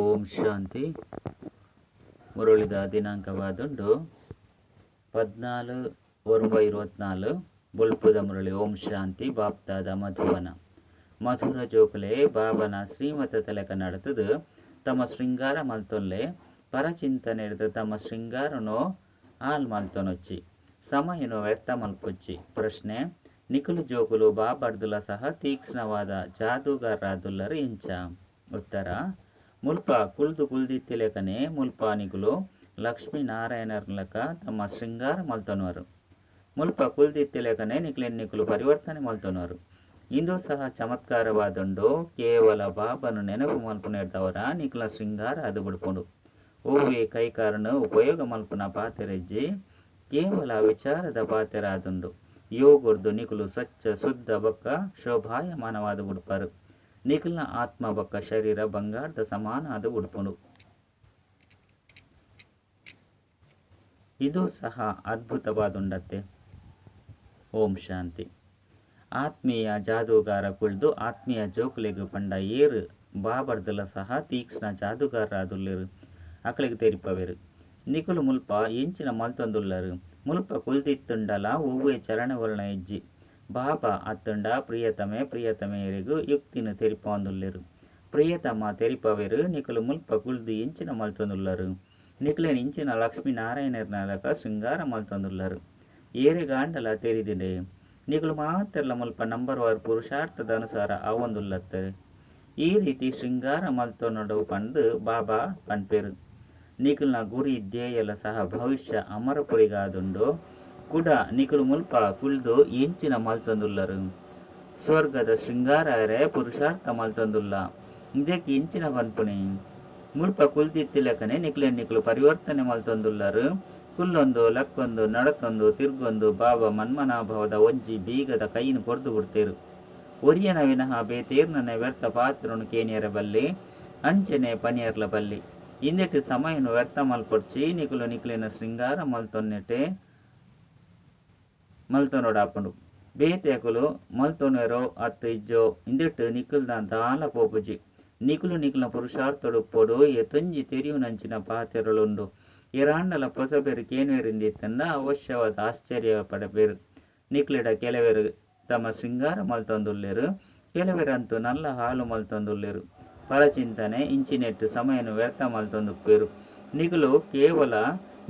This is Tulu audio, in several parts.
ಓಂ ಶಾಂತಿ. ಮುರಳಿದ ದಿನಾಂಕವಾದುಂಡು 14/9/24. ಬೊಲ್ಪುದ ಮುರಳಿ. ಓಂ ಶಾಂತಿ. ಬಾಪ್ತಾದ ಮಧುವನ. ಮಧುರ ಜೋಕುಲೆ ಬಾಬನ ಶ್ರೀಮತ ತಲೆಕ ನಡತದು ತಮ್ಮ ಶೃಂಗಾರ ಮಲ್ತೊನ್ಲೆ. ಪರಚಿಂತನೆರ್ದು ತಮ್ಮ ಶೃಂಗಾರನೋ ಆಲ್ ಮಲ್ತೊನೊಚ್ಚಿ, ಸಮಯನೋ ವ್ಯರ್ಥ ಮಲ್ಪೊಚ್ಚಿ. ಪ್ರಶ್ನೆ: ನಿಖಲು ಜೋಕುಲು ಬಾಬರ್ದುಲ ಸಹ ತೀಕ್ಷ್ಣವಾದ ಜಾದೂಗಾರರಾದುಲ್ಲರು ಇಂಚ? ಉತ್ತರ: ಮುಲ್ಪ ಕುಲ್ದು ಕುಲ್ದಿತ್ತಿಲೆಕನೆ ಮುಲ್ಪ ನಿಕುಲು ಲಕ್ಷ್ಮೀನಾರಾಯಣರ್ಲಕ ತಮ್ಮ ಶೃಂಗಾರ ಮಲ್ತೊನುವರು. ಮುಲ್ಪ ಕುಲ್ದಿತ್ತಿಲೆಕನೆ ನಿಕ್ಲೆನ್ ನಿಕುಲು ಪರಿವರ್ತನೆ ಮಲ್ತೊನುವರು. ಇಂದು ಸಹ ಚಮತ್ಕಾರವಾದುಂಡು. ಕೇವಲ ಬಾಬನು ನೆನಪು ಮಲ್ಪುನೆರ್ದವರ ನಿಕುಲ ಶೃಂಗಾರ ಅದು ಬುಡ್ಪುಂಡು. ಓವೇ ಕೈಕಾರನು ಉಪಯೋಗ ಮಲ್ಪುನ ಪಾತೆರೆಜ್ಜಿ, ಕೇವಲ ವಿಚಾರದ ಪಾತೆರಾದುಂಡು. ಯೋಗೊರ್ದು ನಿಕುಲು ಸ್ವಚ್ಛ ಶುದ್ಧ ಬೊಕ್ಕ ಶೋಭಾಯಮಾನವಾದ ಉಡ್ಪರು. ನಿಕುಲ್ನ ಆತ್ಮ ಬೊಕ್ಕ ಶರೀರ ಬಂಗಾರದ ಸಮಾನ ಅದು ಉಡ್ಪುಂಡು. ಇದು ಸಹ ಅದ್ಭುತವಾದುಂಡತ್ತೆ. ಓಂ ಶಾಂತಿ. ಆತ್ಮೀಯ ಜಾದೂಗಾರ ಕುಳ್ದು ಆತ್ಮೀಯ ಜೋಕುಲೆಗು ಪಂಡ ಏರು ಬಾಬರ್ದಲ ಸಹ ತೀಕ್ಷ್ಣ ಜಾದೂಗಾರರಾದುಲ್ಲೆರು ಅಕಲಿಗೆ ತೆರಿಪವೆರು. ನಿಕುಲು ಮುಲ್ಪ ಎಂಚಿನ ಮಲ್ತೊಂದುಲ್ಲರು. ಮುಲ್ಪ ಕುಲ್ದಿತ್ತುಂಡಲ ಒವ್ವೆ ಚಲನವಲನ ಇಜ್ಜಿ. ಬಾಬಾ ಅತ್ತುಂಡ ಪ್ರಿಯತಮೆ ಪ್ರಿಯತಮೆಯರಿಗು ಯುಕ್ತಿನ ತೆರಿಪೊಂದುಲ್ಲೆರು. ಪ್ರಿಯತಮ ತೆರಿಪವೆರು ನಿಕುಲು ಮುಲ್ಪ ಕುಲ್ದು ಎಂಚಿನ ಮಲ್ತೊಂದುಲ್ಲರು. ನಿಕುಲೇನ್ ಇಂಚಿನ ಲಕ್ಷ್ಮೀನಾರಾಯಣರ್ನಲಕ ಶೃಂಗಾರ ಮಲ್ತೊಂದುಲ್ಲರು. ಏರೆಗಾಂಡಲ ತೆರಿದಿಡೆ ನಿಕುಲು ಮಾತ್ರಲ ಮುಲ್ಪ ನಂಬರ್ ವಾರ್ ಪುರುಷಾರ್ಥದ ಅನುಸಾರ ಆವೊಂದುಲ್ಲತ್ತರೆ. ಈ ರೀತಿ ಶೃಂಗಾರ ಮಲ್ತೊನಡು ಪಂದು ಬಾಬಾ ಪನ್ಪೆರು. ನಿಕುಲ್ನ ಗುರಿ ಧ್ಯೇಯಲ ಸಹ ಭವಿಷ್ಯ ಅಮರಪುರಿಗಾದುಂಡು. ಕುಡ ನಿಕುಲು ಮುಲ್ಪ ಕುಲ್ದು ಎಂಚಿನ ಮಲ್ತೊಂದುಲ್ಲರು. ಸ್ವರ್ಗದ ಶೃಂಗಾರರೆ ಪುರುಷಾರ್ಥ ಮಲ್ತೊಂದುಲ್ಲ. ಇದಕ್ಕೆ ಎಂಚಿನ ಪನ್ಪುನಿ. ಮುಲ್ಪ ಕುಲ್ದಿತ್ತಿಲೆಕನೆ ನಿಕ್ಲೆನ್ ನಿಕುಲು ಪರಿವರ್ತನೆ ಮಲ್ತೊಂದುಲ್ಲರು. ಕುಲ್ಲೊಂದು ಲಕ್ಕೊಂದು ನಡತೊಂದು ತಿರ್ಗೊಂದು ಬಾಬಾ ಮನ್ಮನಾಭವದ ಒಂಜಿ ಬೀಗದ ಕೈನ್ ಕೊರ್ದು ಬಿಡ್ತೇರು. ಒರಿಯನ ವಿನಃ ಬೇತೇರ್ನನೆ ವ್ಯರ್ಥ ಪಾತ್ರನು ಕೇನಿಯರ ಬಲ್ಲಿ, ಅಂಚನೆ ಪನಿಯರ್ಲ ಬಲ್ಲಿ. ಇಂದೆಟ್ ಸಮಯನು ವ್ಯರ್ಥ ಮಲ್ಪೊಡ್ಚಿ. ನಿಕುಲು ನಿಕ್ಲೆನ ಶೃಂಗಾರ ಮಲ್ತೊನ್ನೆಟೆ ಮಲ್ತೊನೊಡಾಪುಂಡು. ಬೇತೆಕುಲು ಮಲ್ತೊನೆರೋ ಅತ್ತು ಇಜ್ಜೋ ಇಂದೆಟ್ ನಿಕುಲ್ನ ದಾಲ ಪೋಪುಜಿ. ನಿಕುಲು ನಿಕುಲ್ನ ಪುರುಷಾರ್ಥೊಡುಪ್ಪೊಡು. ಎತೊಂಜಿ ತೆರಿಯುನಂಚಿನ ಪಾತೆರಳುಂಡು. ಇರಾಂಡಲ ಪೊಸಬೆರು ಕೇನುವೆರಿಂದಿತ್ತಂಡ ಅವಶ್ಯವಾದ ಆಶ್ಚರ್ಯ ಪಡಪೆರು. ನಿಕ್ಲೆಡ ಕೆಲವೆರು ತಮ್ಮ ಶೃಂಗಾರ ಮಲ್ತೊಂದುಲ್ಲೆರು, ಕೆಲವೆರಂತೂ ನಲ್ಲ ಹಾಲು ಮಲ್ತೊಂದುಲ್ಲೆರು. ಪರಚಿಂತನೆ ಇಂಚಿನೆಟ್ಟು ಸಮಯನು ವ್ಯರ್ಥ ಮಲ್ತೊಂದುಪ್ಪೆರು. ನಿಕುಲು ಕೇವಲ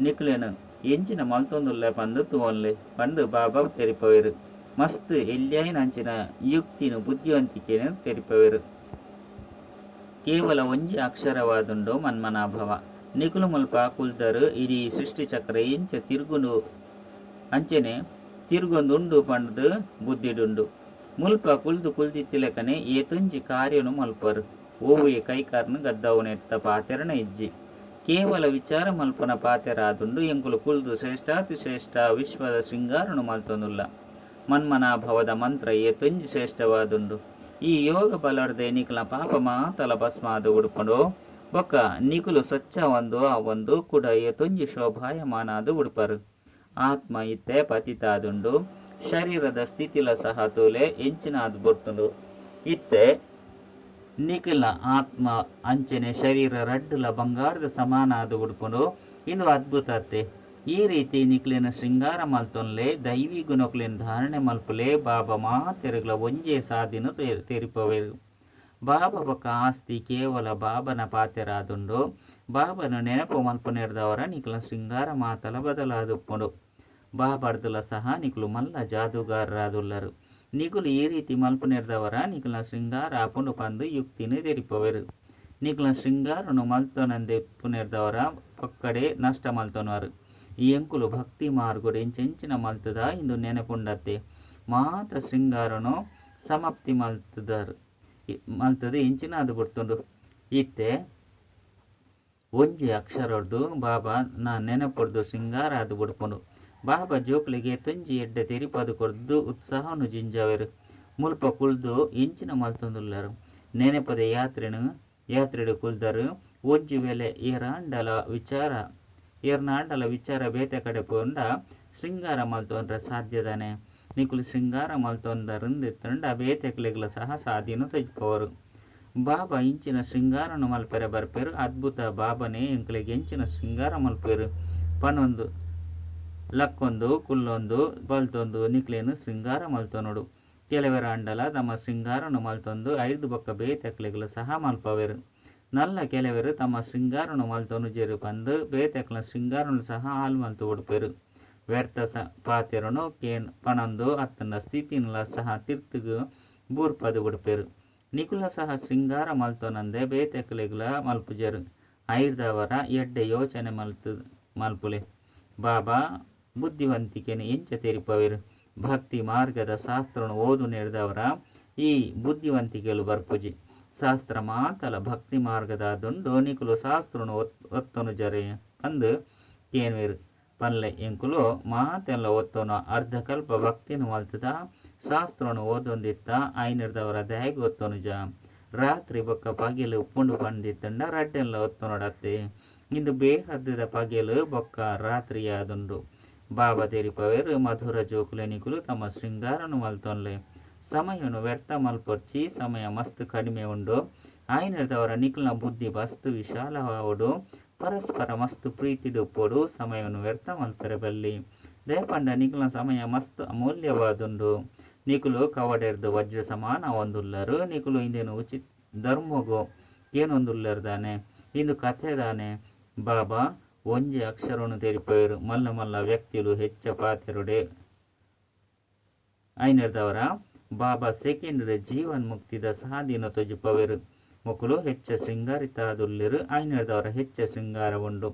ನಿಕ್ಲೆನು ಎಂಚಿನ ಮಲ್ತೊಂದುಲ್ಲೆ ಪಂದು ತೂವೊನ್ಲೆ ಪಂದು ಬಾಬಾ ತೆರಿಪವೆರು. ಮಸ್ತ್ ಎಲ್ಯಾಯಿನಂಚಿನ ಯುಕ್ತಿನು ಬುದ್ಧಿವಂತಿಕೆನು ತೆರಿಪವೆರು. ಕೇವಲ ಒಂಜಿ ಅಕ್ಷರವಾದುಂಡು ಮನ್ಮನಾಭವ. ನಿಕುಲು ಮುಲ್ಪ ಕುಲ್ದರು ಇಡೀ ಸೃಷ್ಟಿಚಕ್ರ ಇಂಚ ತಿರುಗುಂಡು ಅಂಚನೆ ತಿರುಗೊಂದುಂಡು ಪಂಡ್ದು ಬುದ್ಧಿಡುಂಡು. ಮುಲ್ಪ ಕುಲ್ದು ಕುಲ್ದಿತ್ತಿಲೆಕನೆ ಏತೊಂಜಿ ಕಾರ್ಯನು ಮಲ್ಪರು. ಓವೇ ಕೈಕಾರ್ನು ಗದ್ದವುನೆತ್ತ ಪಾತೆರಣ ಇಜ್ಜಿ. ಕೇವಲ ವಿಚಾರ ಮಲ್ಪನ ಪಾತೆರಾದುಂಡು. ಎಂಕುಲು ಕುಲ್ದು ಶ್ರೇಷ್ಠಾತಿಶ್ರೇಷ್ಠ ವಿಶ್ವದ ಶೃಂಗಾರನು ಮಲ್ತೊಂದುಲ್ಲ. ಮನ್ಮನಾಭವದ ಮಂತ್ರ ಏತೊಂಜಿ ಶ್ರೇಷ್ಠವಾದುಂಡು. ಈ ಯೋಗ ಬಲರ್ದೆ ನಿಕುಲ ಪಾಪ ಮಾತಲ ಭಸ್ಮಾದ ಉಡುಪುಂಡು. ಬೊಕ್ಕ ನಿಕುಲು ಸ್ವಚ್ಛ ಒಂದು ಒಂದು ಕೂಡ ಏತೊಂಜಿ ಶೋಭಾಯಮಾನಾದ ಉಡುಪರು. ಆತ್ಮ ಇತ್ತೆ ಪತಿತಾದುಂಡು. ಶರೀರದ ಸ್ಥಿತಿಲ ಸಹ ತೋಲೆ ಎಂಚಿನಾದ್ ಬರ್ತುಂಡು. ಇತ್ತೆ ನಿಖಿಲ ಆತ್ಮ ಅಂಚನೆ ಶರೀರ ರಡ್ಡುಲ ಬಂಗಾರದ ಸಮಾನ ಆದ ಉಡುಪುಂಡು. ಇಂದು ಅದ್ಭುತ ಅತ್ತೆ. ಈ ರೀತಿ ನಿಕ್ಲೆನ ಶೃಂಗಾರ ಮಲ್ತೊನ್ಲೆ, ದೈವಿ ಗುಣಕ್ಲೆನ್ ಧಾರಣೆ ಮಲ್ಪುಲೆ. ಬಾಬಾ ಮಾತೆರುಗ್ಲ ಒಂಜೇ ಸಾದಿನ ತೆರಿಪವೆರು. ಬಾಬಾ ಬೊಕ್ಕ ಆಸ್ತಿ ಕೇವಲ ಬಾಬನ ಪಾತೆರಾದುಂಡು. ಬಾಬನ ನೆನಪು ಮಲ್ಪುನೆರ್ದವರ ನಿಕ್ಲ ಶೃಂಗಾರ ಮಾತಲ ಬದಲಾದುಪ್ಪುಂಡು. ಬಾಬರ್ದುಲ ಸಹ ನಿಕುಲು ಮಲ್ಲ ಜಾದೂಗಾರರಾದುಲ್ಲರು. ನಿಕುಲು ಈ ರೀತಿ ಮಲ್ಪುನೆರ್ದವರ ನಿಕುಲ ಶೃಂಗಾರ ಆಪುಂಡು ಪಂದು ಯುಕ್ತಿನ ತೆರಿಪವೆರು. ನಿಕುಲ ಶೃಂಗಾರನು ಮಲ್ತೊನಂದೆಪ್ಪುನೆರ್ದವರ ಪಕ್ಕಡೆ ನಷ್ಟ ಮಲ್ತೊನವರು. ಈ ಎಂಕುಲು ಭಕ್ತಿ ಮಾರ್ಗೊಡು ಎಂಚೆಂಚಿನ ಮಲ್ತದ ಇಂದು ನೆನಪುಂಡತ್ತೆ. ಮಾತ ಶೃಂಗಾರನು ಸಮಾಪ್ತಿ ಮಲ್ತದರು ಮಲ್ತದ ಎಂಚಿನ ಅದು ಬರ್ತುಂಡು. ಇತ್ತೆ ಒಂಜಿ ಅಕ್ಷರೊಡ್ದು ಬಾಬಾ ನಾ ನೆನಪೊಡ್ದು ಶೃಂಗಾರ ಅದು ಬುಡ್ಪುಂಡು. ಬಾಬಾ ಜೋಕುಲಿಗೆ ತೊಂಜಿ ಎಡ್ಡೆ ತೆರಿಪದು ಕೊರ್ದು ಉತ್ಸಾಹನು ಜಿಂಜಾವೆರು. ಮುಲ್ಪ ಕುಲ್ದು ಎಂಚಿನ ಮಲ್ತೊಂದುಲ್ಲರು. ನೆನಪದ ಯಾತ್ರೆನು ಯಾತ್ರೆಡು ಕುಲ್ದರು. ಒಂಜಿ ವೇಳೆ ಏರ್ನಾಂಡಲ ವಿಚಾರ ಬೇತೆ ಕಡೆ ಪೋಂಡ ಶೃಂಗಾರ ಮಲ್ತೊಂಡ್ರೆ ಸಾಧ್ಯದಾನೆ. ನಿಕುಲು ಶೃಂಗಾರ ಮಲ್ತೊಂದರಿಂದಿತ್ತಂಡ ಬೇತೆಕ್ಲೆಗ್ಲ ಸಹ ಸಾದಿನು ತಜ್ಪವರು. ಬಾಬಾ ಇಂಚಿನ ಶೃಂಗಾರನು ಮಲ್ಪೆರೆ ಬರ್ಪೆರು. ಅದ್ಭುತ ಬಾಬನೇ ಎಂಕ್ಲೆಗ್ ಎಂಚಿನ ಶೃಂಗಾರ ಮಲ್ಪೆರು ಪನೊಂದು ಲಕ್ಕೊಂದು ಕುಲ್ಲೊಂದು ಬಲ್ತೊಂದು ನಿಕ್ಲೆನ್ ಶೃಂಗಾರ ಮಲ್ತೊನೊಡು. ಕೆಲವೆರ್ ಆಂಡಲ ತಮ್ಮ ಶೃಂಗಾರನು ಮಲ್ತೊಂದು ಐರ್ದ್ ಬೊಕ್ಕ ಬೇತೆಕ್ಲೆಗ್ಲ ಸಹ ಮಲ್ಪವೆರ್. ನಲ್ಲ ಕೆಲವೆರ್ ತಮ್ಮ ಶೃಂಗಾರನು ಮಲ್ತೊನುಜೆರ್ ಪಂದ್ ಬೇತೆಕ್ಲೆನ ಶೃಂಗಾರನು ಸಹ ಹಾಳು ಮಲ್ತು ಬುಡ್ಪೆರ್. ವ್ಯರ್ಥ ಪಾತೆರನು ಕೇನ್ ಪನೊಂದು ಅತ್ತಂಡ ಸ್ಥಿತಿನ್ಲ ಸಹ ತಿರ್ತುಗು ಬೂರ್ಪದ್ ಬುಡ್ಪೆರ್. ನಿಕುಲ ಸಹ ಶೃಂಗಾರ ಮಲ್ತೊನಂದೆ ಬೇತೆಕ್ಲೆಗ್ಲ ಮಲ್ಪುಜೆರ್. ಐರ್ದಾವರ ಎಡ್ಡೆ ಯೋಚನೆ ಮಲ್ತ್ ಮಲ್ಪುಲೆ. ಬಾಬಾ ಬುದ್ಧಿವಂತಿಕೆನ್ ಎಂಚ ತೆರಿಪವೆರ್. ಭಕ್ತಿ ಮಾರ್ಗದ ಶಾಸ್ತ್ರನು ಓದುನೆರ್ದಾವರ ಈ ಬುದ್ಧಿವಂತಿಕೆಲು ಬರ್ಪುಜಿ. ಶಾಸ್ತ್ರ ಮಾತಲ ಭಕ್ತಿ ಮಾರ್ಗದಾದುಂಡು ನಿಕುಲು ಶಾಸ್ತ್ರನು ಒತ್ತೊನುಜರೆ ಪಂದ್ ಕೇನ್ವೆರ್. ಪನ್ಲೆ ಎಂಕುಲು ಮಾತೆನ್ಲ ಒತ್ತೊನು ಅರ್ಧಕಲ್ಪ ಭಕ್ತಿನ್ ಮಲ್ತುದ ಶಾಸ್ತ್ರನು ಓದೊಂದಿತ್ತ ಐನೆರ್ದಾವರ ದಾಯೆಗ್ ಒತ್ತೊನುಜ. ರಾತ್ರಿ ಬೊಕ್ಕ ಪಗೆಲ್ ಉಪ್ಪುಂಡು ಪಂದಿತ್ತುಂಡ ರಡ್ಡೆನ್ಲ ಒತ್ತೊನೊಡತ್ತೆ. ಇಂದು ಬೇಹದ್ದುದ ಪಗೆಲ್ ಬೊಕ್ಕ ರಾತ್ರಿಯಾದುಂಡು. ಬಾಬಾ ತೆರಿಪವೆರ್ ಮಧುರ ಜೋಕುಲೆ ನಿಕುಲು ತಮ್ಮ ಶೃಂಗಾರನು ಮಲ್ತೊನ್ಲೆ. ಸಮಯನು ವ್ಯರ್ಥ ಮಲ್ಪೊರ್ಚಿ ಸಮಯ ಮಸ್ತ್ ಕಡಿಮೆ ಉಂಡು. ಐನೆರ್ದಾವರ ನಿಕುಲ್ನ ಬುದ್ಧಿ ಮಸ್ತ್ ವಿಶಾಲವಾವೊಡು. ಪರಸ್ಪರ ಮಸ್ತ್ ಪ್ರೀತಿಡ್ ಉಪ್ಪೊಡು. ಸಮಯನು ವ್ಯರ್ಥ ಮಲ್ಪೆರೆ ಬಲ್ಲಿ. ದಾಯೆ ಪಂಡ ನಿಕುಲ್ನ ಸಮಯ ಮಸ್ತ್ ಅಮೂಲ್ಯವಾದುಂಡು. ನಿಕುಲು ಕವಡೆರ್ದ್ ವಜ್ರ ಸಮಾನ ಆವೊಂದುಲ್ಲರ್. ನಿಕುಲು ಇಂದೆನ್ ಉಚಿತ ಧರ್ಮೊಗು ಕೇನೊಂದುಲ್ಲರ್ ದಾನೆ. ಇಂದು ಕಥೆ ದಾನೆ. ಬಾಬಾ ಒಂಜಿ ಅಕ್ಷರನು ತೆರಿಪವೆರ್. ಮಲ್ಲ ಮಲ್ಲ ವ್ಯಕ್ತಿಲು ಹೆಚ್ಚ ಪಾತೆರೊಡೆ. ಐನೆರ್ದಾವರ ಬಾಬಾ ಸೆಕೆಂಡ್ ಜೀವನ್ ಮುಕ್ತಿದ ಸಾದಿನ್ ತೋಜಿಪವೆರ್. ಮೊಕುಲು ಹೆಚ್ಚ ಶೃಂಗಾರಿತಾದುಲ್ಲೆರ್. ಐನೆರ್ದಾವರ ಹೆಚ್ಚ ಶೃಂಗಾರ ಉಂಡು.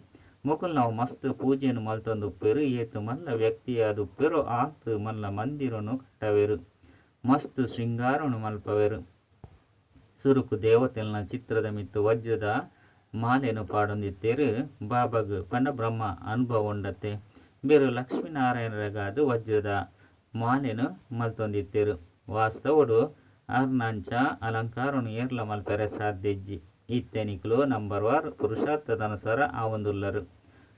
ಮೊಕುಲು ನಾವು ಮಸ್ತ್ ಪೂಜೆನ್ ಮಲ್ತೊಂದು ಉಪ್ಪೆರ್. ಏತ್ ಮಲ್ಲ ವ್ಯಕ್ತಿಯಾದುಪ್ಪೆರೋ ಆತ್ ಮಲ್ಲ ಮಂದಿರನು ಕಟ್ಟವೆರ್. ಮಸ್ತ್ ಶೃಂಗಾರನು ಮಲ್ಪವೆರ್. ಸುರುಕು ದೇವತೆಲ್ನ ಚಿತ್ರದ ಮಿತ್ತ್ ವಜ್ರದ ಮಾಲೆನ್ ಪಾಡೊಂದಿತ್ತೆರ್. ಬಾಬಾಗ್ ಪಂಡ ಬ್ರಹ್ಮ ಅನುಭವ ಉಂಡತ್ತೆ. ಬೇರು ಲಕ್ಷ್ಮೀನಾರಾಯಣಗಾದ್ ವಜ್ರದ ಮಾಲೆನ್ ಮಲ್ತೊಂದಿತ್ತೆರ್. ವಾಸ್ತವೊಡು ಅರ್ನಂಚ ಅಲಂಕಾರನು ಏರ್ಲ ಮಲ್ಪೆರೆ ಸಾಧ್ಯ ಇಜ್ಜಿ. ಇತ್ತೆ ನಿಕುಲು ನಂಬರ್ ವಾರ್ ಪುರುಷಾರ್ಥದ ಅನುಸಾರ ಆವೊಂದುಲ್ಲರ್.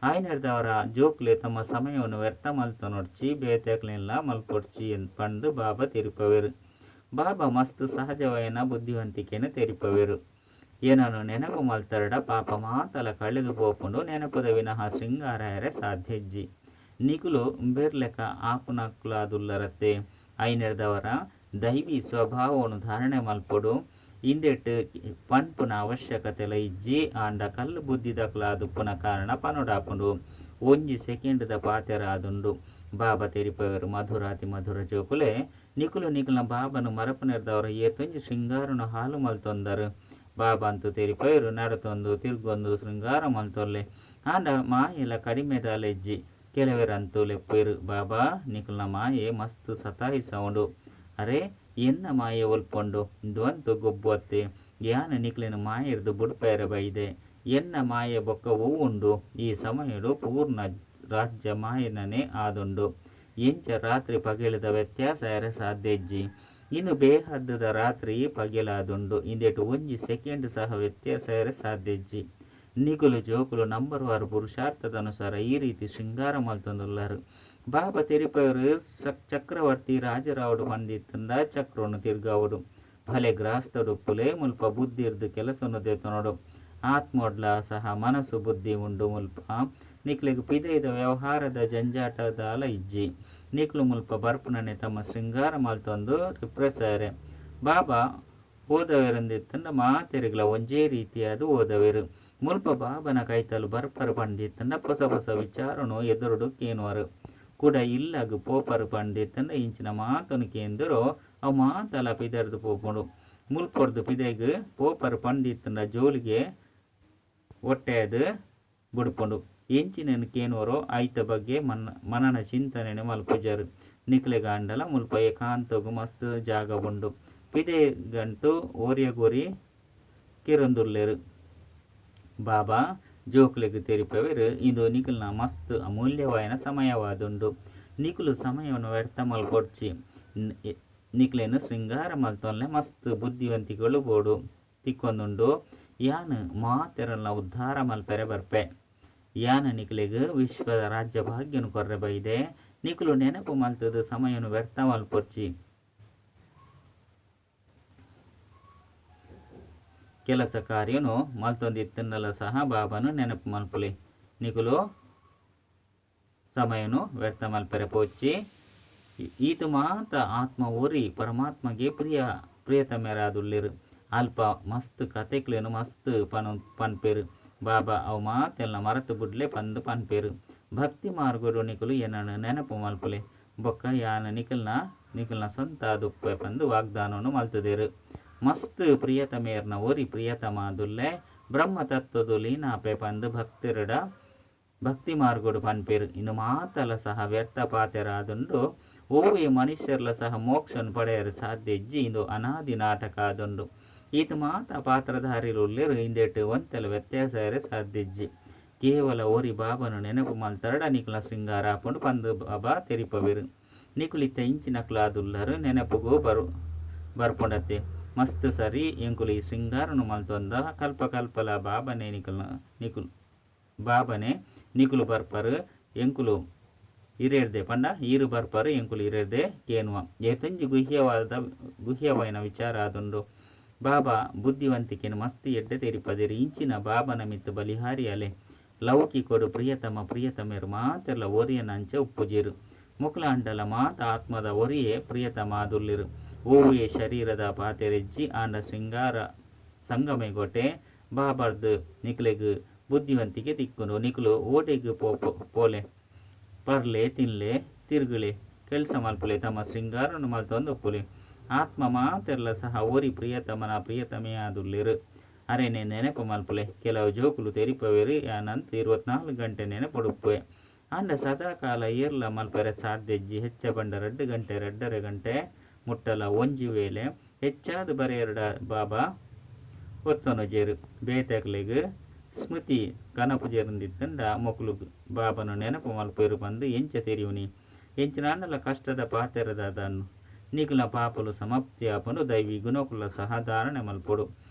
ಐನೆರ್ದಾವರ ಜೋಕ್ಲೆ ತಮ್ಮ ಸಮಯವನ್ನು ವ್ಯರ್ಥ ಮಲ್ತೊನೊಡ್ಚಿ ಬೇತೆಕ್ಲೆನ್ಲ ಮಲ್ಪೊಡ್ಚಿ ಪಂದ್ ಬಾಬಾ ತೆರಿಪವೆರ್. ಬಾಬಾ ಮಸ್ತ್ ಸಹಜವಾಯಿನ ಬುದ್ಧಿವಂತಿಕೆನ್ ತೆರಿಪವೆರ್. ಏನನ್ನು ನೆನಪು ಮಲ್ತರಡ ಪಾಪ ಮಾತಲ ಕಳೆದು ಪೋಪುಂಡು. ನೆನಪುದ ವಿನಃ ಶೃಂಗಾರ ಸಾಧ್ಯ ಇಜ್ಜಿ. ನಿಕುಲು ಬೇರ್ಲೆಕ ಆಪುನಕುಲಾದುಲ್ಲರತ್ತೆ. ಐನೆರ್ದಾವರ ದೈವಿ ಸ್ವಭಾವವನ್ನು ಧಾರಣೆ ಮಲ್ಪೊಡು. ಇಂದೆಟ್ ಪನ್ಪುನ ಅವಶ್ಯಕತೆಲ ಇಜ್ಜಿ. ಆಂಡ ಕಲ್ಲು ಬುದ್ಧಿದಕುಲಾದುಪ್ಪುನ ಕಾರಣ ಪನೊಡಾಪುಂಡು. ಒಂಜಿ ಸೆಕೆಂಡ್ದ ಪಾತೆರ ಆದುಂಡು. ಬಾಬಾ ತೆರಿಪವೆರ್ ಮಧುರಾತಿ ಮಧುರ ಜೋಕುಲೆ ನಿಕುಲು ನಿಕುಲ್ನ ಬಾಬನು ಮರಪುನೆರ್ದಾವರ ಏತೊಂಜಿ ಶೃಂಗಾರನು ಹಾಳು ಮಲ್ತೊಂದರ್. ಬಾಬಾ ಅಂತೂ ತೆರಿಪವೆರ್ ನಡತೊಂದು ತಿರ್ಗೊಂದು ಶೃಂಗಾರ ಮಲ್ತೊಲ್ಲೆ. ಆಂಡ ಮಾಯೆಲ ಕಡಿಮೆದಾಲ ಇಜ್ಜಿ. ಕೆಲವೆರ್ ಅಂತೂ ಲೆಪ್ಪುವೆರ್ ಬಾಬಾ ನಿಕುಲ್ನ ಮಾಯೆ ಮಸ್ತ್ ಸತಾಯಿಸವುಂಡು. ಅರೆ ಎನ್ನ ಮಾಯೆ ಒಲ್ಪುಂಡು ಇಂದು ಗೊಬ್ಬು ಅತ್ತೆ. ಯಾನ್ ನಿಕ್ಲೆನ ಮಾಯೆರ್ದ್ ಬುಡ್ಪೆರೆ ಬೈದೆ. ಎನ್ನ ಮಾಯೆ ಬೊಕ್ಕ ಒವು ಉಂಡು. ಈ ಸಮಯಡು ಪೂರ್ಣ ರಾಜ್ಯ ಮಾಯನನೇ ಆದುಂಡು. ಎಂಚ ರಾತ್ರಿ ಪಗೆಲುದ ವ್ಯತ್ಯಾಸ ಆಯೆರೆ ಸಾಧ್ಯ ಇಜ್ಜಿ. ಇಂದು ಬೇಹದ್ದುದ ರಾತ್ರಿ ಪಗೆಲಾದುಂಡು. ಇಂದೆಟ್ ಒಂಜಿ ಸೆಕೆಂಡ್ ಸಹ ವ್ಯತ್ಯಾಸ ಆಯೆರೆ ಸಾಧ್ಯ ಇಜ್ಜಿ. ನಿಕುಲು ಜೋಕುಲು ನಂಬರ್ ವಾರ್ ಪುರುಷಾರ್ಥದ ಅನುಸಾರ ಈ ರೀತಿ ಶೃಂಗಾರ ಮಲ್ತೊಂದುಲ್ಲರ್. ಬಾಬಾ ತೆರಿಪವೆರ್ ಚಕ್ರವರ್ತಿ ರಾಜರಾವಡು ಪಂದಿತ್ತುಂಡ ಚಕ್ರನು ತಿರ್ಗಾವಡು. ಭಲೆ ಗ್ರಾಸ್ತಡುಪ್ಪುಲೆ ಮುಲ್ಪ ಬುದ್ಧಿರ್ದ್ ಕೆಲಸನು ದೆತೊನೊಡು. ಆತ್ಮೊಡ್ಲ ಸಹ ಮನಸ್ಸು ಬುದ್ಧಿ ಉಂಡು ಮುಲ್ಪ. ನಿಕ್ಲೆಗ್ ಪಿದೈದ ವ್ಯವಹಾರದ ಜಂಜಾಟದಾಲ ಇಜ್ಜಿ. ನಿಕುಲು ಮುಲ್ಪ ಬರ್ಪುನನೆ ತಮ್ಮ ಶೃಂಗಾರ ಮಲ್ತೊಂದು ರಿಫ್ರೆಶ್ ಆಯೆರೆ. ಬಾಬಾ ಓದವೆರಂದಿತ್ತುಂಡ ಮಾತೆರಿಗ್ಲ ಒಂಜೇ ರೀತಿಯಾದ್ ಓದವೆರ್. ಮುಲ್ಪ ಬಾಬನ ಕೈತಲ್ ಬರ್ಪರ್ ಪಂದಿತ್ತುಂಡ ಪೊಸ ಪೊಸ ವಿಚಾರನು ಎದುರುಡು ಕೇನುವರು. ಕುಡ ಇಲ್ಲಗ್ ಪೋಪರ್ ಪಂದಿತ್ತುಂಡ ಇಂಚಿನ ಮಾತನು ಕೇಂದರೋ ಅವು ಮಾತಲ ಪಿದರ್ದ್ ಪೋಪುಂಡು. ಮುಲ್ಪೊರ್ದು ಪಿದೈಗ್ ಪೋಪರ್ ಪಂದಿತ್ತುಂಡ ಜೋಲಿಗೆ ಒಟ್ಟೆದ್ ಬುಡ್ಪುಂಡು. ಎಂಚಿನನ್ ಕೇನುವರೋ ಐತ ಬಗ್ಗೆ ಮನನ ಚಿಂತನೆ ಮಲ್ಪುಜರ್. ನಿಕ್ಲೆಗಾಂಡಲ ಮುಲ್ಪ ಏಕಾಂತೊಗು ಮಸ್ತ್ ಜಾಗ ಉಂಡು. ಪಿದೈಗಂಟು ಓರಿಯಗೋರಿ ಕೆರೊಂದುಲ್ಲೆರ್. ಬಾಬಾ ಜೋಕ್ಲೆಗ್ ತೆರಿಪವೆರ್ ಇಂದು ನಿಕುಲ್ನ ಮಸ್ತ್ ಅಮೂಲ್ಯವಾಯಿನ ಸಮಯವಾದುಂಡು. ನಿಕುಲು ಸಮಯವನ್ನು ವ್ಯರ್ಥ ಮಲ್ಪೊಡ್ಚಿ. ನಿಕ್ಲೆನ್ ಶೃಂಗಾರ ಮಲ್ತೊನ್ಲೆ ಮಸ್ತ್ ಬುದ್ಧಿವಂತಿಕೆಲು ಬೋಡು ತಿಕ್ಕೊಂದುಂಡು. ಯಾನ್ ಮಾತೆರನ್ನ ಉದ್ಧಾರ ಮಲ್ಪೆರೆ ಬರ್ಪೆ. ಯಾನ್ ನಿಕ್ಲೆಗ್ ವಿಶ್ವದ ರಾಜ್ಯ ಭಾಗ್ಯನು ಕೊರ್ರೆ ಬೈದೆ. ನಿಕುಲು ನೆನಪು ಮಲ್ತುದು ಸಮಯನು ವ್ಯರ್ಥ ಮಲ್ಪೊಡ್ಚಿ. ಕೆಲಸ ಕಾರ್ಯನು ಮಲ್ತೊಂದಿತ್ತಂಡಲ ಸಹ ಬಾಬಾನು ನೆನಪು ಮಲ್ಪುಲೆ. ನಿಕುಲು ಸಮಯನು ವ್ಯರ್ಥ ಮಲ್ಪೆರೆ ಪೋಚಿ. ಈತ ಮಾತ ಆತ್ಮ ಒರಿ ಪರಮಾತ್ಮಗೆ ಪ್ರಿಯ ಪ್ರಿಯತಮೆರಾದುಲ್ಲೆರು. ಅಲ್ಪ ಮಸ್ತ್ ಕತೆಕ್ಲೇನು ಮಸ್ತ್ ಪನ್ಪೆರು. ಬಾಬಾ ಅವು ಮಾತೆಲ್ಲ ಮರತು ಬುಡ್ಲೆ ಪಂದು ಪನ್ಪೆರು. ಭಕ್ತಿ ಮಾರ್ಗಡು ನಿಕುಲು ಏನನ್ನು ನೆನಪು ಮಲ್ಪುಲೆ ಬೊಕ್ಕ ಯಾನ ನಿಕಲ್ನ ನಿಕಲ್ನ ಸ್ವಂತ ದುಪ್ಪೆ ಪಂದು ವಾಗ್ದಾನನು ಮಲ್ತುದೆರು. ಮಸ್ತ್ ಪ್ರಿಯತಮೇರ್ನ ಒರಿ ಪ್ರಿಯತಮಾದುಲ್ಲೆ ಬ್ರಹ್ಮ ತತ್ವದು ಲೀನಾಪೆ ಪಂದು ಭಕ್ತಿರಡ ಭಕ್ತಿ ಮಾರ್ಗಡು ಪನ್ಪೆರು. ಇನ್ನು ಮಾತಲ ಸಹ ವ್ಯರ್ಥ ಪಾತೆರಾದುಂಡು. ಓವೇ ಮನುಷ್ಯರ್ಲ ಸಹ ಮೋಕ್ಷನ್ ಪಡೆಯರು ಸಾಧ್ಯ ಇಜ್ಜಿ. ಇಂದು ಅನಾದಿ ನಾಟಕ ಆದುಂಡು. ಈತ ಮಾತ ಪಾತ್ರಧಾರಿಲು ಉಲ್ಲೆರು. ಇಂದೆಟ್ ಒಂತೆಲ ವ್ಯತ್ಯಾಸ ಸಾಧ್ಯ ಇಜ್ಜಿ. ಕೇವಲ ಓರಿ ಬಾಬನು ನೆನಪು ಮಲ್ತರಡ ನಿಕುಲ ಶೃಂಗಾರ ಆಪುಂಡು ಪಂದು ಬಾಬಾ ತೆರಿಪವೆರು. ನಿಕುಲಿತ್ತ ಇಂಚಿನಕ್ಲಾದುಲ್ಲರು ನೆನಪುಗು ಬರ್ಪುಂಡತ್ತೆ. ಮಸ್ತ್ ಸರಿ ಎಂಕುಲು ಈ ಶೃಂಗಾರನು ಮಲ್ತೊಂದ ಕಲ್ಪ ಕಲ್ಪಲ ಬಾಬನೆ ನಿಕುಲು ಬಾಬನೆ ನಿಕುಲು ಬರ್ಪರು ಎಂಕುಲು ಇರೇರ್ದೆ ಪಂಡ ಈರು ಬರ್ಪರು ಎಂಕುಲು ಇರೇರ್ದೆ ಕೇನುವ. ಏತೊಂಜಿ ಗುಹ್ಯವಾಯಿನ ವಿಚಾರ ಆದುಂಡು. ಬಾಬಾ ಬುದ್ಧಿವಂತಿಕೆನು ಮಸ್ತ್ ಎಡ್ಡೆ ತೆರಿಪದಿರು. ಇಂಚಿನ ಬಾಬನ ಮಿತ್ತು ಬಲಿಹಾರಿ ಅಲೆ ಲೌಕಿಕೊಡು ಪ್ರಿಯತಮ ಪ್ರಿಯತಮೆರು ಮಾತೆಲ್ಲ ಒರಿಯನ ಅಂಚೆ ಉಪ್ಪುಜಿರು. ಮುಕ್ಲಾಂಡಲ ಮಾತ ಆತ್ಮದ ಒರಿಯೇ ಪ್ರಿಯತಮ ಆದುಲ್ಲಿರು. ಓವೇ ಶರೀರದ ಪಾತೆರೆಜ್ಜಿ ಆಂಡ ಶೃಂಗಾರ ಸಂಗಮೆಗೊಟೆ ಬಾಬಾರ್ದು ನಿಕ್ಲೆಗ್ ಬುದ್ಧಿವಂತಿಕೆ ತಿಕ್ಕುಂಡು. ನಿಕುಲು ಓಟೆಗ್ ಪೋಲೆ ಪರ್ಲೆ ತಿನ್ಲೆ ತಿರುಗುಲೆ ಕೆಲಸ ಮಲ್ಪುಲೆ ತಮ್ಮ ಶೃಂಗಾರನು ಮಲ್ತೊಂದು ಉಪ್ಪುಲೆ. ಆತ್ಮ ಮಾತೆರ್ಲ ಸಹ ಓರಿ ಪ್ರಿಯತಮನ ಪ್ರಿಯತಮೇ ಆದುಲ್ಲೆರು. ಅರೆನೆ ನೆನಪು ಮಲ್ಪುಲೆ. ಕೆಲವು ಜೋಕುಲು ತೆರಿಪವೆರು ಯಾನಂತ 24 ಗಂಟೆ ನೆನಪುಡುಪ್ಪೆ. ಆಂಡ ಸದಾ ಕಾಲ ಏರ್ಲ ಮಲ್ಪೆರೆ ಸಾಧ್ಯ ಇಜ್ಜಿ. ಹೆಚ್ಚ ಪಂಡ 2 ಗಂಟೆ 2.5 ಗಂಟೆ ಮುಟ್ಟಲ ಒಂಜಿ ವೇಳೆ ಹೆಚ್ಚಾದ ಬರೆಯರಡ ಬಾಬಾ ಒತ್ತೊನುಜೇರು. ಬೇತಕ್ಲೆಗ್ ಸ್ಮೃತಿ ಕನಪು ಜೇರುಂದಿತ್ತಂಡ ಮೊಕುಲು ಬಾಬನು ನೆನಪು ಮಲ್ಪೆರು ಬಂದು ಎಂಚ ತೆರಿಯುನಿ. ಎಂಚಿನಾಂಡಲ ಕಷ್ಟದ ಪಾತೆರದಾದನ್ನು ನಿಕುಲ ಪಾಪಲು ಸಮಾಪ್ತಿ ಆಪನು ದೈವಿ ಗುಣಕುಲ ಸಹ ಧಾರಣೆ ಮಲ್ಪೊಡು.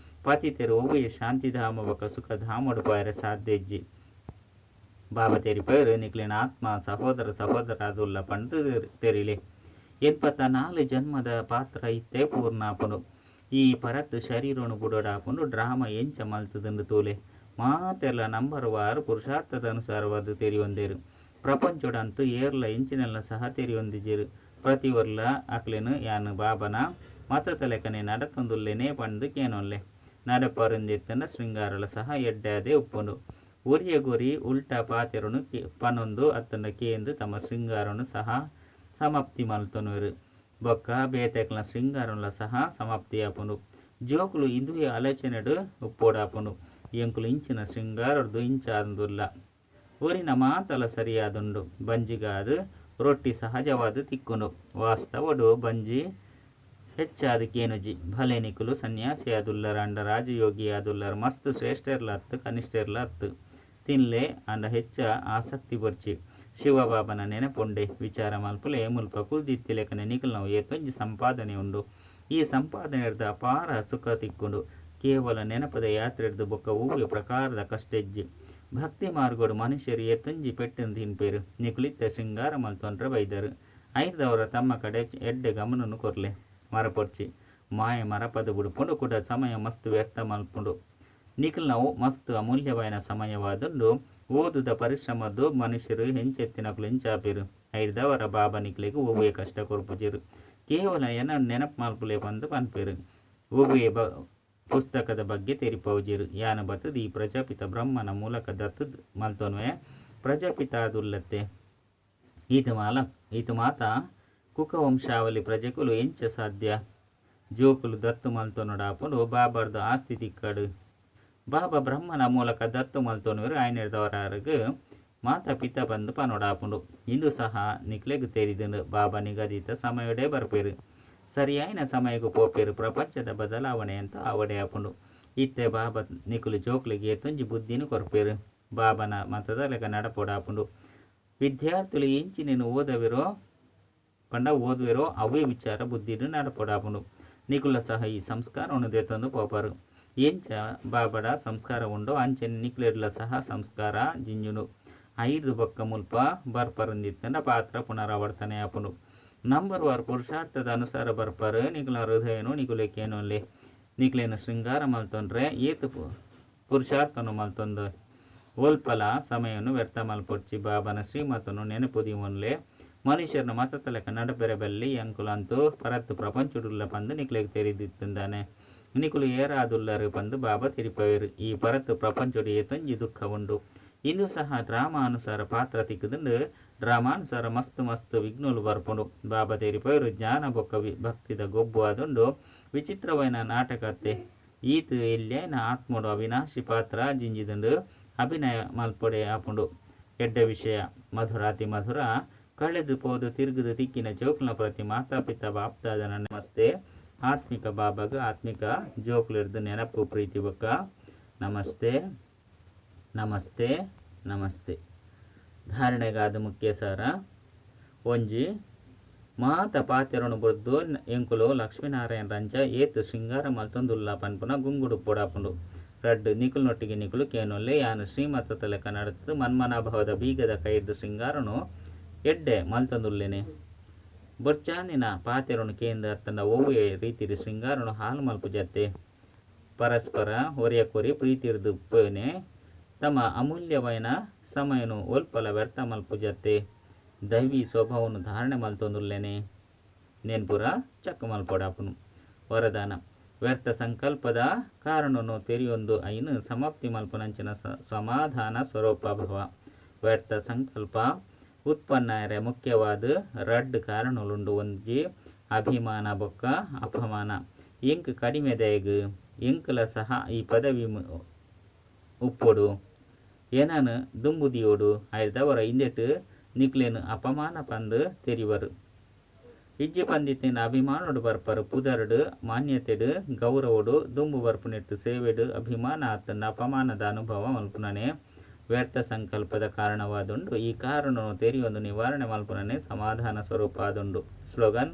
ಪತಿತೆರು ಒವ್ವೇ ಶಾಂತಿಧಾಮ ಬೊಕ ಸುಖಧಾಮಡು ಪಾಯರೆ ಸಾಧ್ಯ ಇಜ್ಜಿ. ಬಾಬಾ ತೆರಿಪೇರು ನಿಕ್ಲಿನ ಆತ್ಮ ಸಹೋದರ ಸಹೋದರಾದುಲ್ಲ ಪಂದು ತೆರಿಲೆ. 84 ಜನ್ಮದ ಪಾತ್ರ ಇತ್ತೆ ಪೂರ್ಣಾಪನು. ಈ ಪರತ್ ಶರೀರನು ಬುಡೋಡಾಪನು ಡ್ರಾಮ ಎಂಚ ಮಲ್ತದಂದು ತೋಲೆ. ಮಾತೆಲ್ಲ ನಂಬರ್ ವಾರು ಪುರುಷಾರ್ಥದ ಅನುಸಾರವಾದ ತೆರಿಯೊಂದೇರು. ಪ್ರಪಂಚೋಡಂತೂ ಏರ್ಲ ಎಂಚಿನೆಲ್ಲ ಸಹ ತೆರಿಯೊಂದಿಜೇರು. ಪ್ರತಿವರ್ಲ ಅಕ್ಲೆನು ಯಾನು ಬಾಬನ ಮತದ ಲೆಕ್ಕನೆ ನಡತೊಂದುಲ್ಲೇನೆ ಪಂದು ಕೇನೊಲ್ಲೆ. ನಡಪರಿಂದಿತ್ತಂಡ ಶೃಂಗಾರಲ ಸಹ ಎಡ್ಡಾದೆ ಉಪ್ಪುಂಡು. ಒರಿಯ ಗೊರಿ ಉಲ್ಟಾ ಪಾತೆರನು ಪನೊಂದು ಅತ್ತಂಡ ಕೇಂದು ತಮ್ಮ ಶೃಂಗಾರನು ಸಹ ಸಮಾಪ್ತಿ ಮಲ್ತೊನುವೆರು. ಬೊಕ್ಕ ಬೇತೆಕ್ಲ ಶೃಂಗಾರನುಲ ಸಹ ಸಮಾಪ್ತಿ ಆಪುಂಡು. ಜೋಕುಲು ಇಂದುವೆ ಆಲೋಚನೆಡು ಉಪ್ಪೋಡಾಪುಂಡು. ಎಂಕುಲು ಇಂಚಿನ ಶೃಂಗಾರದ್ದು ಇಂಚಾದುಲ್ಲ. ಊರಿನ ಮಾತಲ ಸರಿಯಾದುಂಡು. ಬಂಜಿಗಾದು ರೊಟ್ಟಿ ಸಹಜವಾದ ತಿಕ್ಕುಂಡು. ವಾಸ್ತವಡು ಬಂಜಿ ಹೆಚ್ಚಾದ ಕೇನುಜಿ. ಭಲೆ ನಿಕುಲು ಸನ್ಯಾಸಿ ಆದುಲ್ಲರ ಅಂಡ ರಾಜಯೋಗಿ ಆದುಲ್ಲರ ಮಸ್ತ್ ಶ್ರೇಷ್ಠರ್ಲ ಅತ್ತು ಕನಿಷ್ಠರ್ಲ ಅತ್ತು. ತಿನ್ಲೆ ಅಂಡ ಹೆಚ್ಚ ಆಸಕ್ತಿ ಬರ್ಚಿ. ಶಿವಬಾಬನ ನೆನಪುಂಡೆ ವಿಚಾರ ಮಲ್ಪುಲೆ. ಮುಲ್ಪ ಕುಲ್ದಿತ್ತಿಲೆಕನೆ ನಿಕುಲು ನಾವು ಏತೊಂಜಿ ಸಂಪಾದನೆ ಉಂಡು. ಈ ಸಂಪಾದನೆ ಹಿಡ್ದು ಅಪಾರ ಸುಖ ತಿಕ್ಕೊಂಡು. ಕೇವಲ ನೆನಪದ ಯಾತ್ರೆ ಹಿಡ್ದು ಬೊಕ್ಕ ಹೂವೆ ಪ್ರಕಾರದ ಕಷ್ಟೆಜ್ಜಿ. ಭಕ್ತಿ ಮಾರ್ಗೋಡು ಮನುಷ್ಯರು ಏತೊಂಜಿ ಪೆಟ್ಟನ್ನು ತಿನ್ಪೇರು. ನಿಕುಲಿತ್ತ ಶೃಂಗಾರ ಮಲ್ತೊಂಡ್ರೆ ಬೈದರು. ಐದವರ ತಮ್ಮ ಕಡೆ ಎಡ್ಡೆ ಗಮನನು ಕೊರ್ಲೆ. ಮರಪೊರ್ಚಿ ಮಾಯ ಮರಪದ ಬುಡುಪುಂಡು ಕೂಡ ಸಮಯ ಮಸ್ತ್ ವ್ಯರ್ಥ ಮಲ್ಪುಂಡು. ನಿಕುಲು ನಾವು ಮಸ್ತ್ ಅಮೂಲ್ಯವಾಯಿನ ಸಮಯವಾದುಂಡು. ಓದುದ ಪರಿಶ್ರಮದ್ದು ಮನುಷ್ಯರು ಹೆಂಚೆತ್ತಿನಕುಲು ಹೆಂಚಾಪೇರು. ಐದವರ ಬಾಬಾ ನಿಕ್ಲೆಗ್ ಒವ್ವೇ ಕಷ್ಟ ಕೊರ್ಪುಜೆರು. ಕೇವಲ ಏನ ನೆನಪು ಮಲ್ಪುಲೆ ಪಂದು ಪನ್ಪೇರು. ಒವ್ವೇ ಪುಸ್ತಕದ ಬಗ್ಗೆ ತೆರಿಪೌಜೆರು. ಯಾನ ಬತ್ತದ ಈ ಪ್ರಜಾಪಿತ ಬ್ರಹ್ಮನ ಮೂಲಕ ದತ್ತದ ಮಲ್ತೊನ್ವೆ ಪ್ರಜಾಪಿತ ಆದುಲ್ಲತ್ತೆ. ಈತ ಮಾತ ಕುಕವಂಶಾವಳಿ ಪ್ರಜೆಕುಲು ಎಂಚ ಸಾಧ್ಯ. ಜೋಕುಲು ದತ್ತು ಮಲ್ತೊನುಡಾಪುಂಡು. ಬಾಬಾರ್ದು ಆಸ್ತಿ ತಿಕ್ಕಡು. ಬಾಬಾ ಬ್ರಹ್ಮನ ಮೂಲಕ ದತ್ತು ಮಲ್ತೊನುವರು ಆಯ್ನೆರ್ದವರಾರ್ಗ್ ಮಾತಾ ಪಿತ ಬಂದು ಪನೊಡಾಪುಂಡು. ಇಂದು ಸಹ ನಿಕ್ಲೆಗ್ ತೆರಿದುಂಡು. ಬಾಬಾ ನಿಗದಿತ ಸಮಯಡೇ ಬರ್ಪೇರು. ಸರಿಯಾಯಿನ ಸಮಯಕ್ಕೆ ಪೋಪೇರು. ಪ್ರಪಂಚದ ಬದಲಾವಣೆ ಅಂತ ಆವಡೆ ಆಪುಂಡು. ಇತ್ತೆ ಬಾಬಾ ನಿಕುಲು ಜೋಕ್ಲಿಗೆ ಏತೊಂಜಿ ಬುದ್ಧಿನ ಕೊರ್ಪೇರು. ಬಾಬನ ಮತದ ಲೆಕ್ಕ ನಡಪೊಡಾಪುಂಡು. ವಿದ್ಯಾರ್ಥಿಗಳು ಎಂಚಿನೇನು ಓದವಿರೋ ಪಂಡ ಓದುವಿರೋ ಅವೇ ವಿಚಾರ ಬುದ್ಧಿನ ನಡಪೊಡಾಪುಂಡು. ನಿಕುಲ ಸಹ ಈ ಸಂಸ್ಕಾರವನ್ನು ದೇತಂದು ಪೋಪರು. ಎಂಚ ಬಾಬಡ ಸಂಸ್ಕಾರ ಉಂಡೋ ಅಂಚೆ ನಿಕ್ಲೆಡ್ಲ ಸಹ ಸಂಸ್ಕಾರ ಜಿಂಜುನು. 5 ಬೊಕ್ಕ ಮುಲ್ಪ ಬರ್ಪರಂದಿತ್ತಂಡ ಪಾತ್ರ ಪುನರಾವರ್ತನೆ ಆಪುಂಡು. ನಂಬರ್ ವಾರ್ ಪುರುಷಾರ್ಥದ ಅನುಸಾರ ಬರ್ಪರು. ನಿಕುಲ ಹೃದಯನು ನಿಕುಲೆಕೇನೊಲ್ಲೆ. ನಿಕ್ಲೇನ ಶೃಂಗಾರ ಮಲ್ತೊಂಡ್ರೆ ಏತ್ ಪುರುಷಾರ್ಥನು ಮಲ್ತೊಂದು ಒಲ್ಪಲ ಸಮಯನು ವ್ಯರ್ಥ ಮಲ್ಪೊಡ್ಚಿ. ಬಾಬನ ಶ್ರೀಮತನು ನೆನಪು ದೀವೊನ್ಲೆ. ಮನುಷ್ಯರನ್ನ ಮತತಲಕ ನಡಪೆರೆ ಬಲ್ಲಿ ಅಂಕುಲಂತೂ ಪರತ್ತು ಪ್ರಪಂಚಡುಲ್ಲ ಪಂದು ನಿಕ್ಲೆಗ್ ತೆರಿದಿತ್ತಂದಾನೆ. ನಿಕುಲು ಏರಾದುಲ್ಲರು ಪಂದು ಬಾಬಾ ತಿರಿಪವೇರು. ಈ ಪರತ್ತು ಪ್ರಪಂಚಡು ಏತೊಂಜಿ ದುಃಖ ಉಂಡು. ಇಂದು ಸಹ ಡ್ರಾಮಾ ಅನುಸಾರ ಪಾತ್ರ ತಿಕ್ಕುದುಂಡು. ಡ್ರಾಮಾನುಸಾರ ಮಸ್ತ್ ಮಸ್ತ್ ವಿಘ್ನಲು ಬರ್ಪುಂಡು. ಬಾಬಾ ತೆರಿಪವೇರು ಜ್ಞಾನ ಬೊಕ್ಕ ಭಕ್ತಿದ ಗೊಬ್ಬು ಆದುಂಡು. ವಿಚಿತ್ರವೈನ ನಾಟಕತ್ತೆ ಈತ್ ಎಲ್ಯೈನ ಆತ್ಮಡು ಅವಿನಾಶಿ ಪಾತ್ರ ಜಿಂಜಿದುಂಡು. ಅಭಿನಯ ಮಲ್ಪೊಡೆ ಆಪುಂಡು. ಎಡ್ಡೆ ವಿಷಯ ಮಧುರಾತಿ ಮಧುರ ಕಳೆದು ಪೋದು ತಿರುಗುದು ತಿಕ್ಕಿನ ಜೋಕುಲ್ನ ಪ್ರತಿ ಮಾತಾ ಪಿತಾ ಬಾಪ್ದಾದನ ನಮಸ್ತೆ. ಆತ್ಮಿಕ ಬಾಬಾಗ ಆತ್ಮಿಕ ಜೋಕುಲಿರ್ದು ನೆನಪು ಪ್ರೀತಿ ಬೊಕ್ಕ ನಮಸ್ತೆ ನಮಸ್ತೆ ನಮಸ್ತೆ. ಧಾರಣೆಗಾದ ಮುಖ್ಯ ಸಾರ ಒಂಜಿ ಮಾತ ಪಾತೆರನು ಬೊರ್ದು ಎಂಕುಲು ಲಕ್ಷ್ಮೀನಾರಾಯಣ ರಂಚ ಏತ್ ಶೃಂಗಾರ ಮಲ್ತೊಂದುಲ್ಲ ಪನ್ಪುನ ಗುಂಗುಡು ಪೊಡಾಪುಂಡು. ರಡ್ಡ್ ನಿಕುಲ್ನೊಟ್ಟಿಗೆ ನಿಕುಲು ಕೇನೊಲ್ಲೆ ಯಾನ್ ಶ್ರೀಮತದ ಲೆಕ್ಕ ನಡತ್ದ್ ಮನ್ಮನಾಭವದ ಬೀಗದ ಕೈರ್ದ್ ಶೃಂಗಾರನು ಎಡ್ಡೆ ಮಲ್ತೊಂದುಲ್ಲೆನೆ. ಬೊರ್ಚಾಂದಿನ ಪಾತೆರನು ಕೇಂದ್ ಅತ್ತಂಡ ಒವ್ವೆ ರೀತಿಡ್ ಶೃಂಗಾರನು ಹಾಳು ಮಲ್ಪುಜತ್ತೆ. ಪರಸ್ಪರ ಒರಿಯಕ್ಕೊರಿ ಪ್ರೀತಿರ್ದ್ ಉಪ್ಪುನೆ. ತಮ್ಮ ಅಮೂಲ್ಯವೈನ ಸಮಯನು ಒಲ್ಪಲ ವ್ಯರ್ಥ ಮಲ್ಪುಜತ್ತೆ. ದೈವಿ ಸ್ವಭಾವನು ಧಾರಣೆ ಮಲ್ತೊಂದುಲ್ಲೆನೆ. ನೆನ್ಪುರ ಚಕ್ ಮಲ್ಪೊಡಾಪುನು. ವರದಾನ ವ್ಯರ್ಥ ಸಂಕಲ್ಪದ ಕಾರಣನು ತೆರಿಯೊಂದು ಐನು ಸಮಾಪ್ತಿ ಮಲ್ಪುನಂಚಿನ ಸಮಾಧಾನ ಸ್ವರೂಪ ಭವ. ವ್ಯರ್ಥ ಸಂಕಲ್ಪ ಉತ್ಪನ್ನ ಮುಖ್ಯವಾದ ರಡ್ಡ್ ಕಾರಣಲುಂಡು. ಒಂಜಿ ಅಭಿಮಾನ ಬೊಕ್ಕ ಅಪಮಾನ. ಎಂಕ್ ಕಡಿಮೆ ದಯಗ್ ಎಂಕಲ ಸಹ ಈ ಪದವಿ ಉಪ್ಪೊಡು ಏನನು ದುಂಬುದಿಯೋಡು ಐರ್ದವರ ಇಂದೆಟ್ ನಿಕ್ಲೇನು ಅಪಮಾನ ಪಂದು ತೆರಿವರು. ಇಜ್ಜಿ ಪಂದಿತ್ತಿನ ಅಭಿಮಾನೋಡು ಬರ್ಪರು. ಪುದರ್ಡು ಮಾನ್ಯತೆಡು ಗೌರವೋಡು ದುಂಬು ಬರ್ಪುನೆಟ್ಟು ಸೇವೆಡು ಅಭಿಮಾನ ಆತಂಡ ಅಪಮಾನದ ಅನುಭವ ಮಲ್ಪುನನೆ ವ್ಯರ್ಥ ಸಂಕಲ್ಪದ ಕಾರಣವಾದುಂಡು. ಈ ಕಾರಣನು ತೆರಿಯೊಂದು ನಿವಾರಣೆ ಮಲ್ಪುನನೆ ಸಮಾಧಾನ ಸ್ವರೂಪ ಆದುಂಡು. ಸ್ಲೋಗನ್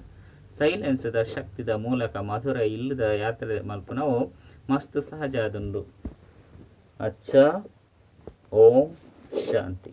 ಸೈಲೆನ್ಸ್ದ ಶಕ್ತಿದ ಮೂಲಕ ಮಧುರ ಇಲ್ಲದ ಯಾತ್ರೆ ಮಲ್ಪುನವು ಮಸ್ತ್ ಸಹಜ ಆದುಂಡು. ಅಚ್ಚಾ, ಓಂ ಶಾಂತಿ.